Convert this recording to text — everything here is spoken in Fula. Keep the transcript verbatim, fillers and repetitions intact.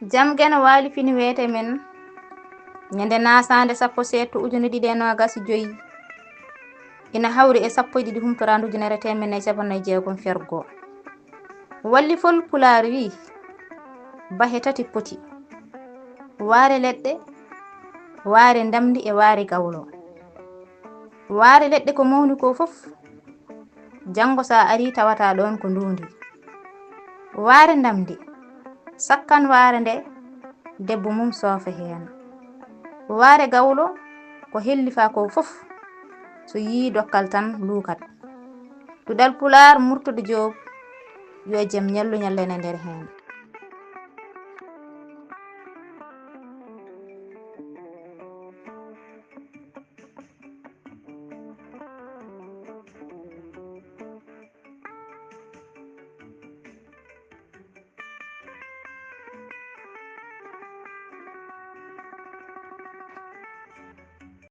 Jam Geno waali fini weete men ñande nasaande sappo seeɗto ujune ɗiɗi e noogas e joyi, ina hawri e sappo e ɗiɗi humtoraandu ujunere teemedde nayi cappanɗe nayi jeegom fergo. Wallifol Pulaar wiyi, bahe tati poti: waare leɗɗe, waare ndamndi e waare gawlo. Waare leɗɗe ko mawni ko fof, janngo so a arii tawata ɗoon ko nduundi. Waare ndamndi, sakkan waare nde debbo mum soofa heen. Waare gawlo ko hellifa ko fof, so yii dokkal tan luukat. Duɗal Pulaar Murtuɗo Joob, yo jam ñallu ñallen e nder heen.